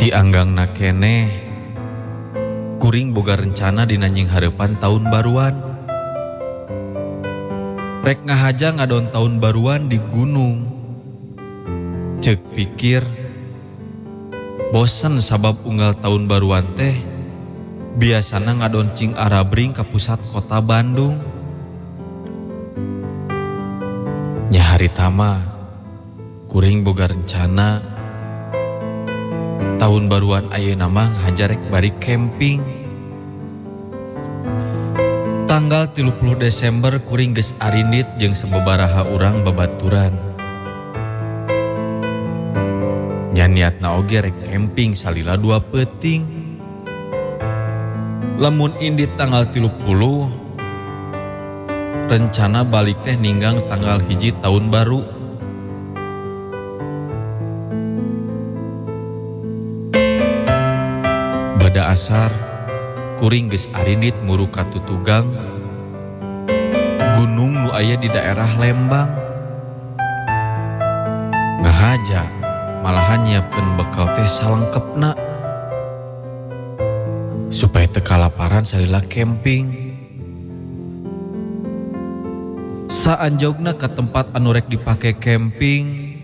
Ti anggangna keneh kuring boga rencana dina nyinghareupan taun baruan. Rek ngahaja ngadon taun baruan di gunung. Ceuk pikir bosen sabab unggal taun baruan teh biasana ngadon cing arabring ka pusat kota Bandung. Nya harita mah kuring boga rencana tahun baruan ayeuna mah ngahaja rek bari camping. Tanggal 30 Desember kuring geus arindit jeung sababaraha urang babaturan. Nya niatna oge rek camping salila 2 peuting. Lamun indit tanggal 30 rencana balik teh ninggang tanggal 1 tahun baru. Bada asar kuring geus arindit muru ka tutugang gunung nu aya di daerah Lembang. Ngahaja malahan nyiapkeun bekal teh salengkepna supaya teu kalaparan salila camping. Saanjogna ka tempat anu rek dipake camping,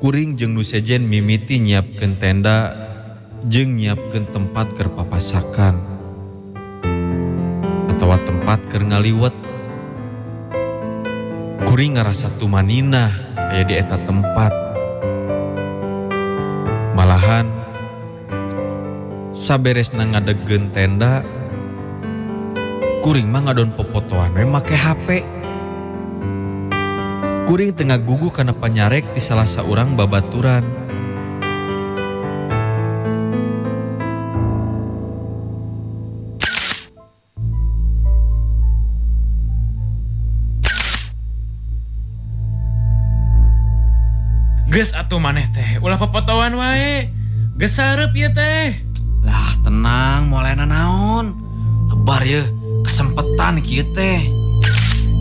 kuring jeung nu sejen mimiti nyiapkeun tenda jeung nyiapkeun tempat keur papasakan atawa tempat keur ngaliwet. Kuring ngarasa tumaninah aya di eta tempat. Malahan saberesna ngadegkeun tenda, kuring mah ngadon popotoan we make HP. Kuring teu ngagugu kana panyarek ti salah saurang babaturan. Geus atuh maneh teh, ulah popotoan wae. Geus sareup ieu teh. Lah tenang, moal naon. Lebar ye, kesempetan kieu teh.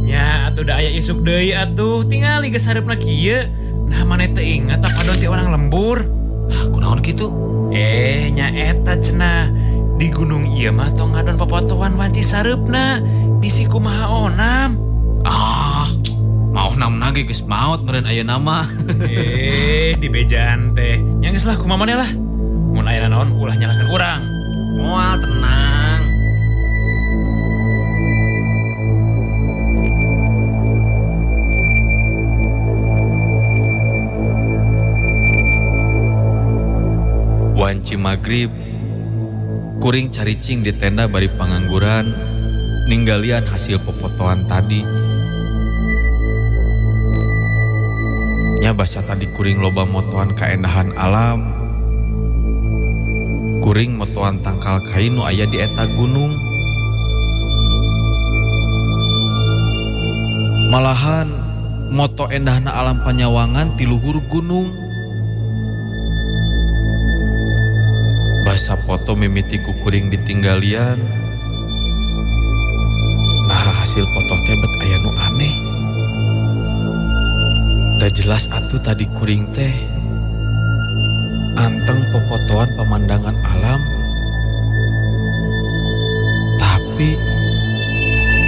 Nya atuh da aya isuk deui atuh, tingali geus sareupna kieu. Nah maneh teu inget apa don ti orang lembur? Nah kunaon kitu? Nya eta cenah. Di gunung ieu mah tong ngadon popotoan wanci sareupna. Bisi kumaha onam. Ah, mau onam ge geus maot meureun ayeuna mah. Di bejaan teh. Nya geus lah kumaha maneh lah. Mun aya naon ulah nyalahkeun urang. Moal tenang. Wanci magrib kuring caricing di tenda bari pangangguran ninggalian hasil popotoan tadi. Nya basa tadi kuring loba motoan kaendahan alam. Kuring motoan tangkal kain nu aya di eta gunung. Malahan moto endahna alam Panyawangan ti luhur gunung. Basa foto mimiti ku kuring ditinggalian. Nah hasil foto teh bet aya nu aneh. Da jelas atuh tadi kuring teh anteng popotoan pemandangan alam. Tapi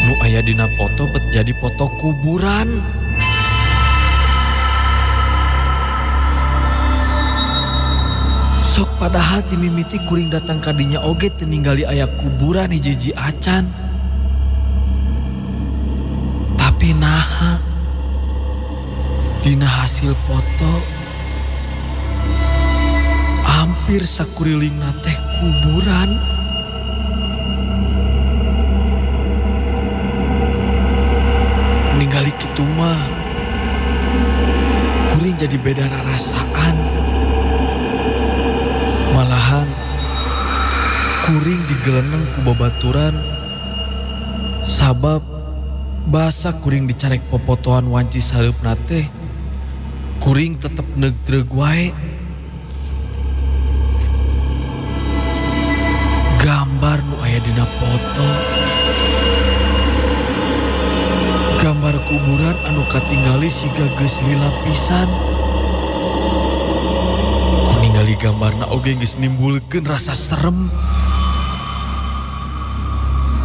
nu aya dina foto bet jadi foto kuburan. Sok padahal dimimiti kuring datang kadinya oge teu ningali aya kuburan hiji-hiji acan. Tapi naha dina hasil foto hampir sakurilingna teh kuburan. Ningali kitu mah kuring jadi beda rarasaan. Malahan kuring digeleneng ku babaturan sabab basa kuring dicarek popotoan wanci sareupna teh kuring tetep neugdreug wae. Gambar nu aya dina foto, gambar kuburan anu katingali siga geus lila pisan. Ku ningali Ningali gambarna oge geus nimbulkeun rasa serem.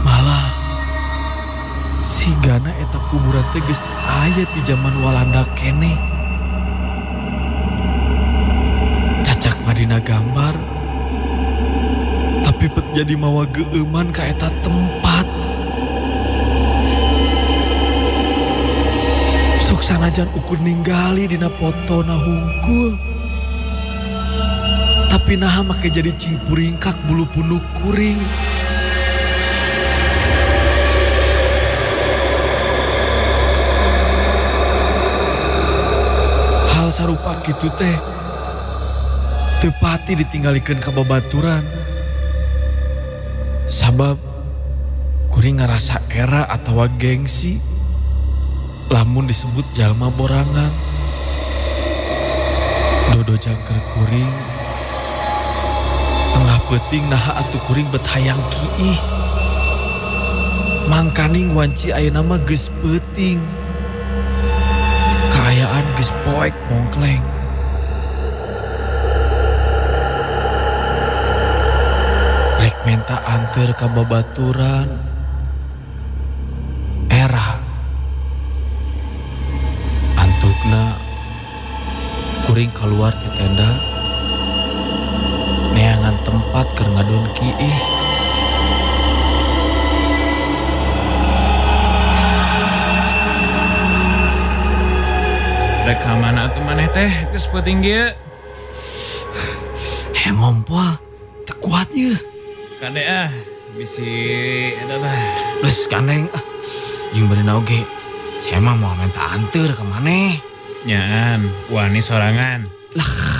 Malah sigana eta kuburan teh geus aya di zaman Walanda keneh. Cacak mah dina gambar, tapi pet jadi mawa geueuman ka eta tempat. Sok sanajan ukur ninggali dina fotona hungkul, tapi naha make jadi cingpuringkak bulu punuk kuring. Hal sarupa kitu teh teu pati ditinggalikeun ka babaturan. Sabab kuring ngarasa era atawa gengsi lamun disebut jalma borangan. Dodo jangker kuring tengah peuting naha atuh kuring bet hayang kiih. Mangkaning wanci ayeuna mah geus peuting. Kaayaan geus poek mongkleng. Rek menta anteur ka babaturan. Era antukna kuring keluar ti tenda neangan tempat keur ngadon kiih. Rek ka mana atuh maneh teh geus peuting ieu? Hayang ngompol, teu kuat ieu. Kade ah, bisi eta tah. Geus gandeng ah. Jeung beuneu oge. Saya mah moal menta anteur ka maneh. Nyaan, wani sorangan. Lah.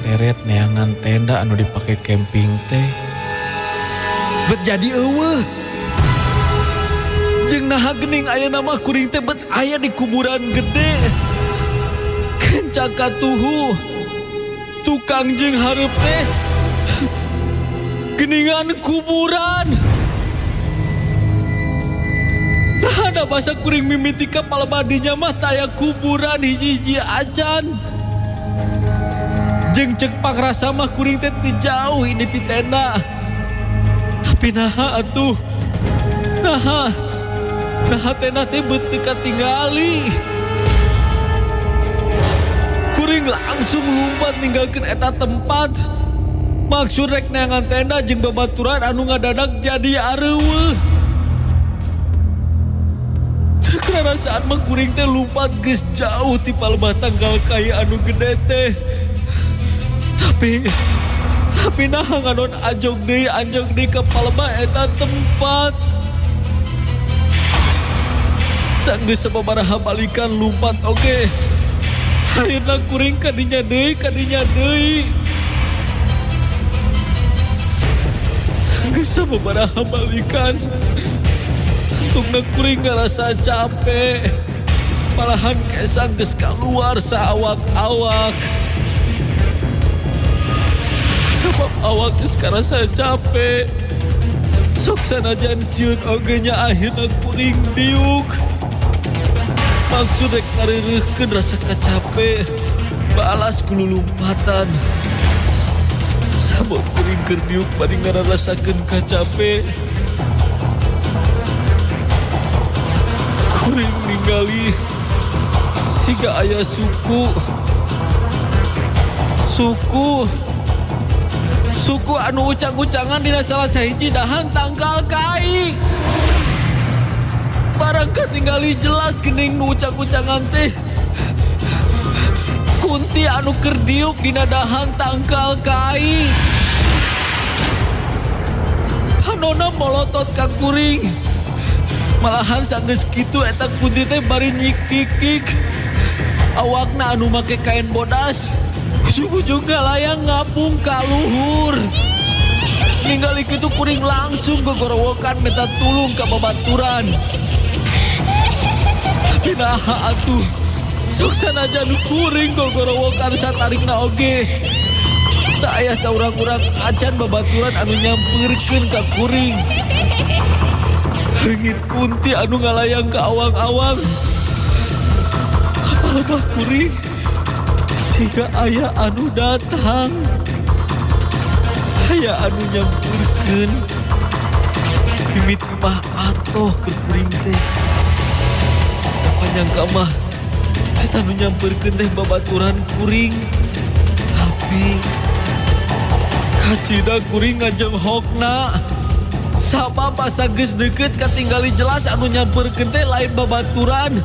Reret neangan tenda anu dipake camping teh bet jadi eueuh. Jeung naha geuning ayeuna mah kuring teh bet aya di kuburan gede. Kenca katuhu tukang jeung hareup teh geuningan kuburan. Nah ada basa kuring mimiti ka palebadinya mah taya kuburan hiji-hiji acan. Jeung cek pangrasa mah kuring teh ti jauh ini ti tenda. Tapi naha atuh. Naha. Naha tenda teh beut teu katingali. Kuring langsung lumpat ninggalkeun eta tempat. Maksud rek neangan tenda jeung babaturan anu ngadadak jadi areueuh. Cek rarasaan mah kuring teh lumpat geus jauh ti palebah tanggal kai anu gede teh. Tapi naha ngadon anjog deui ka palebah eta tempat. Sanggeus sababaraha balikan lumpat oge. Akhirna kuring kadinya deui. Sanggeus sababaraha balikan. Tungna kuring ngarasa capek. Malahan kesang geus kaluar saawak-awak. Sebab awak geus karasa capek. Sok sanajan sieun oge nya akhirna kuring diuk. Maksud rek ngareureuhkeun rasa kacape, balas ku lulumpatan. Sabab kuring keur diuk bari ngararasakeun kacape. Kuring ningali siga aya suku. Suku anu ucang-ucangan dina salah sahiji dahan tangkal kai. Barang katingali jelas geuning nu ucang-ucangan teh. Kunti anu keur diuk dina dahan tangkal kai. Panona molotot ka kuring. Malahan sanggeus kitu eta kunti teh bari nyikikik. Awakna anu make kain bodas. Ujung-ujung ngalayang ngapung ka luhur. Ningali kitu kuring langsung gogorowokan minta tulung ka babaturan. Tapi naha atuh, sok sanajan kuring gogorowokan satarikna oge. Tak aya saurang-urang acan babaturan anu nyampeurkeun ka kuring. Leungit kunti anu ngalayang ka awang-awang. Kapalebah kuring. Siga aya anu datang. Aya anu nyampeurkeun. Mimiti mah atoh keur kuring teh. Panyangka mah eta nu nyampeurkeun teh babaturan kuring. Tapi kacida kuring ngajenghokna. Sabab asa geus deukeut katinggali jelas anu nyampeurkeun teh lain babaturan.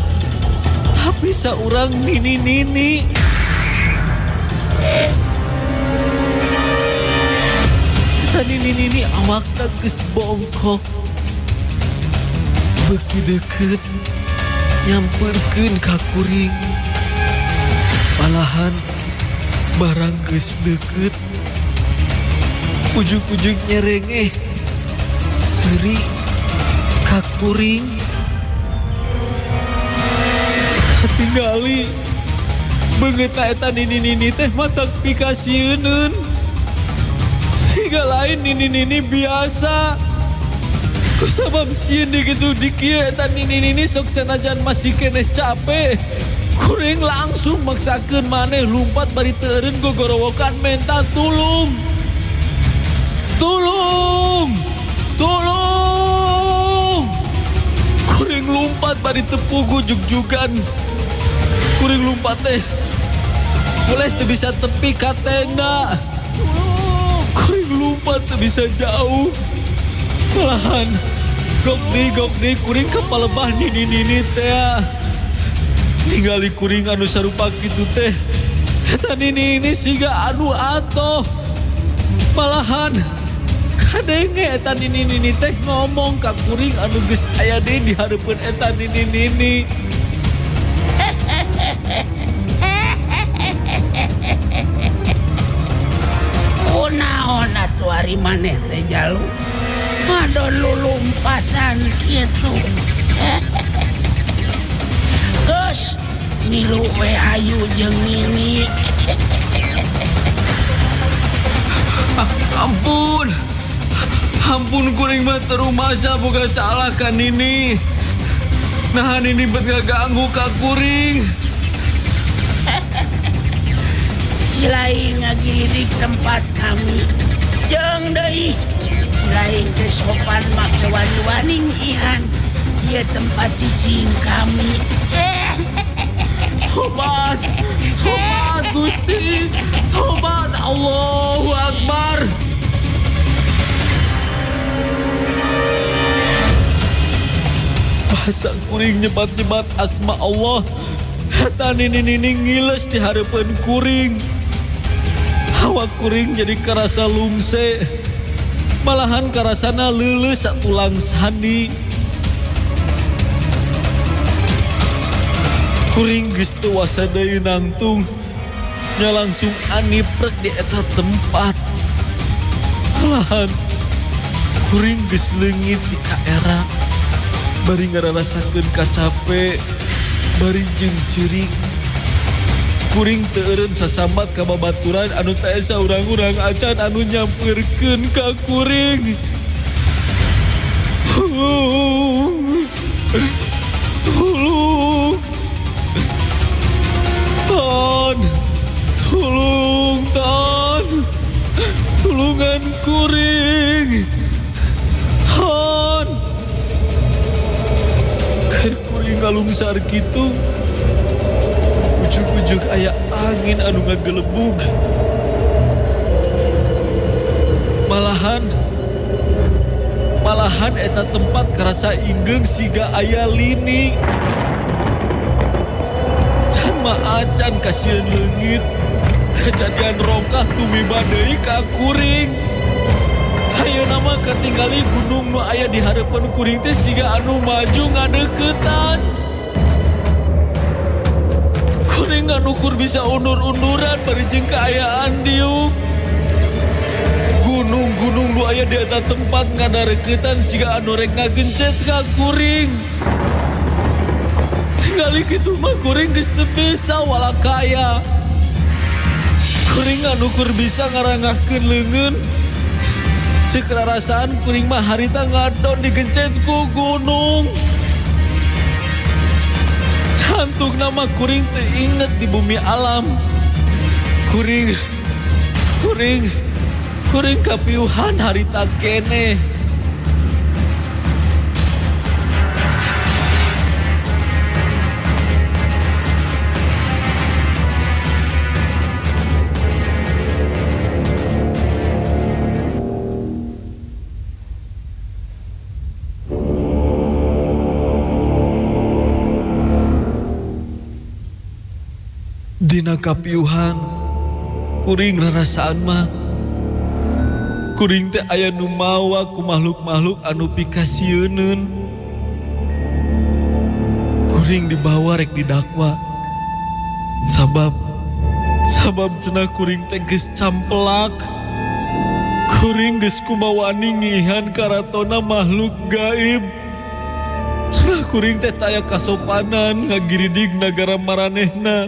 Tapi saurang nini-nini. Eta nini-nini awakna geus bongkok. Beuki deukeut nyampeurkeun ka kuring. Malahan barang geus deukeut. Ujug-ujug nyerengeh seuri ka kuring. Katingali beungeutna eta nini-nini teh matak pikasieuneun. Siga lain nini-nini biasa. Kusabab sieun dikitu dikieu eta nini-nini sok sanajan masih keneh capek. Kuring langsung maksakeun maneh lumpat bari teu eureun gogorowokan menta tulung. Tulung! Tulung! Kuring lumpat bari tepugu jugjugan. Kuring lumpat teh boleh teu bisa tepi ka tenda. Kuring lumpat teu bisa jauh. Malahan gok deui kuring ka palebah nini-nini teh. Ningali kuring anu sarupa kitu teh. Eta nini-nini siga anu atoh. Malahan kadenge eta nini-nini teh ngomong ka kuring anu geus aya deui di hareupeun eta nini-nini. Kunaon atuh ari maneh teh jalu? Ngadon lulumpatan kitu. Geus ngilu we hayu jeung nini. Ampun. Ampun kuring mah terumasa boga salah ka nini. Nah nini bet ngaganggu ka kuring. Silaing ngagiridik tempat kami. Jeung deui silaing teh sopan make wani-wani ngihan. Ieu tempat cicing kami. Tobat. Tobat Gusti. Tobat Allahu Akbar. Bahasa kuring nyebat-nyebat asma Allah. Eta nini-nini ngiles di hareupeun kuring. Awak kuring jadi karasa lungse. Malahan karasana leuleus satulang sandi. Kuring geus teu wasa deui nangtung. Nya langsung aniprek di eta tempat. Malahan kuring geus leungit di kaera. Bari ngararasakeun kacape, bari jeung ceurik. Kuring teu eureun sasambat ka babaturan anu teh saurang-urang acan anu nyampeurkeun ka kuring. Tulung. Tulung. Ton. Tulung, Ton. Tulungan kuring. Ton. Keur kuring ngalungsar kitu. Ujug-ujug aya angin anu ngagelebug. Malahan malahan eta tempat karasa inggeung siga aya lini. Can mah acan kasieun leungit. Kejadian rongkah tumiba deui ka kuring. Ayeuna mah katingali gunung nu aya di hareupeun kuring teh siga anu maju ngadeuketan. Kuring nganukur bisa undur-unduran bari jeung kaayaan diuk. Gunung-gunung nu aya di eta tempat ngadareukeutan siga anu rek ngagencet ka kuring. Tingali kitu mah kuring geus teu bisa walakaya. Kuring nganukur bisa ngarangahkeun leungeun. Ceuk rarasaan kuring mah harita ngadon digencet ku gunung. Cantugna mah kuring teu inget di bumi alam. Kuring kuring kuring kapiuhan harita keneh. Dina kapiuhan kuring rarasaan mah kuring teh aya nu mawa ku makhluk-makhluk anu pikasieuneun. Kuring dibawa rek didakwa sabab sabab cenah kuring teh geus campelak. Kuring geus kumawani ngihan karatona makhluk gaib. Cenah kuring teh taya kasopanan ngagiridig nagara maranehna.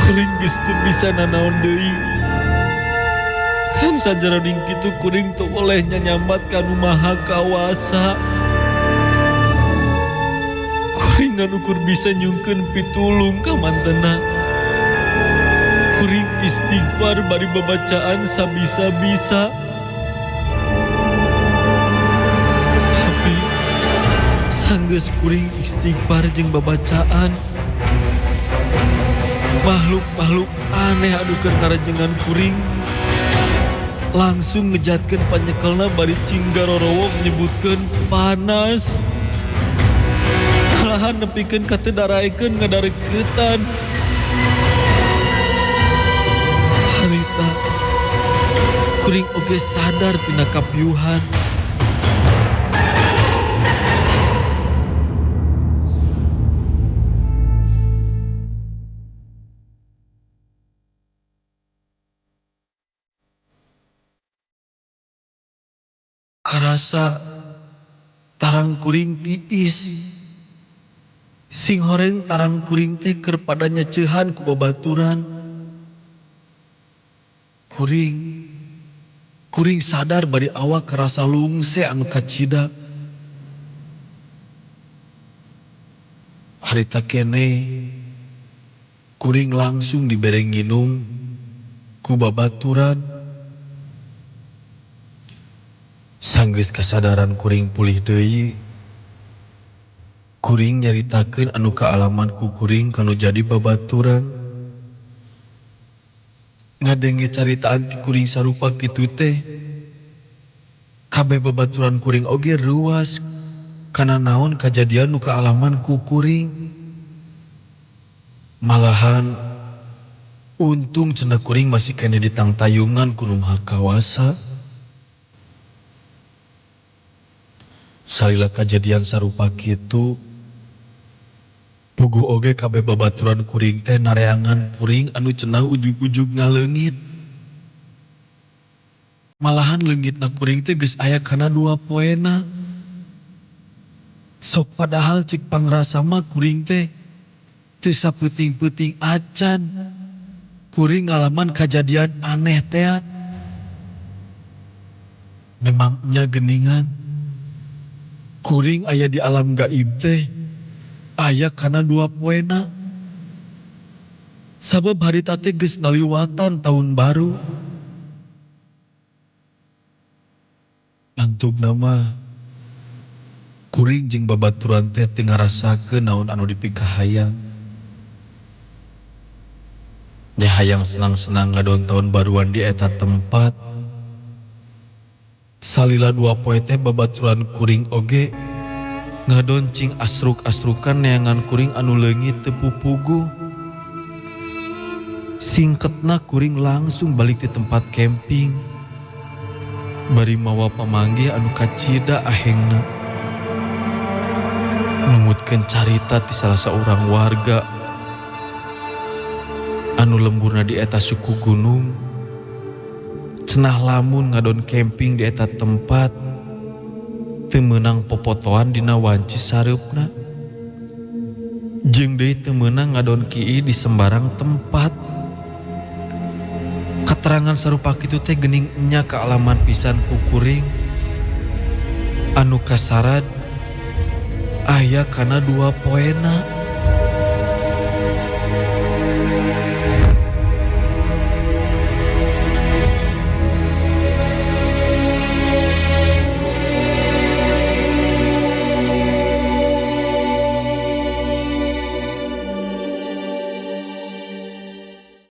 Kuring geus teu bisa nanaon deui. Kan sajaroning kitu kuring teu oleh nyanyambat ka Nu Maha Kawasa. Kuring ngan ukur bisa nyungkeun pitulung ka mantena. Kuring istighfar bari babacaan sabisa-bisa. Tapi sanggeus kuring istighfar jeung babacaan, makhluk-makhluk aneh anu keur ngarajengan kuring langsung ngejatkeun panyekelna bari cinggarorowok nyebutkeun panas. Malahan nepikeun ka teu daraekeun ngadareukeutan. Harita kuring oge sadar tina kapiuhan. Karasa tarang kuring tiis. Sing horeng tarang kuring teh keur pada nyeceuhan ku babaturan. Kuring kuring sadar bari awak karasa lungse anu kacida. Harita keneh kuring langsung dibere nginum ku babaturan. Sanggeus kasadaran kuring pulih deui, kuring nyaritakeun anu kaalaman ku kuring kanu jadi babaturan. Ngadenge caritaan ti kuring sarupa kitu teh, kabeh babaturan kuring oge reuas kana naon kajadian nu kaalaman ku kuring. Malahan untung cenah kuring masih keneh ditangtayungan ku Nu Maha Kawasa. Salila kajadian sarupa kitu, puguh oge kabeh babaturan kuring teh nareangan kuring anu cenah ujug-ujug ngaleungit. Malahan leungitna kuring teh geus aya kana 2 poena. Sok padahal cek pangrasa mah kuring teh teu sapeuting-peuting acan. Kuring ngalaman kajadian aneh teh. Memangnya geningan kuring aya di alam gaib teh aya kana 2 poena. Sabab harita teh geus ngaliwatan tahun baru. Antugna mah kuring jeung babaturan teh teu ngarasakeun naon anu dipikahayang. Nya hayang senang-senang ngadon tahun baruan di eta tempat. Salila dua poe teh babaturan kuring oge ngadon cing asruk-asrukan neangan kuring anu leungit teu pupuguh. Singketna kuring langsung balik di tempat camping. Bari mawa pamanggih anu kacida ahengna. Numutkeun carita ti salah saurang warga anu lemburna di eta suku gunung. Cenah lamun ngadon camping di eta tempat teu meunang popotoan dina wanci sareupna. Jeung deui teu meunang ngadon kiih di sembarang tempat. Keterangan sarupa kitu teh geuning nya kaalaman pisan ku kuring anu kasarad aya kana dua poena.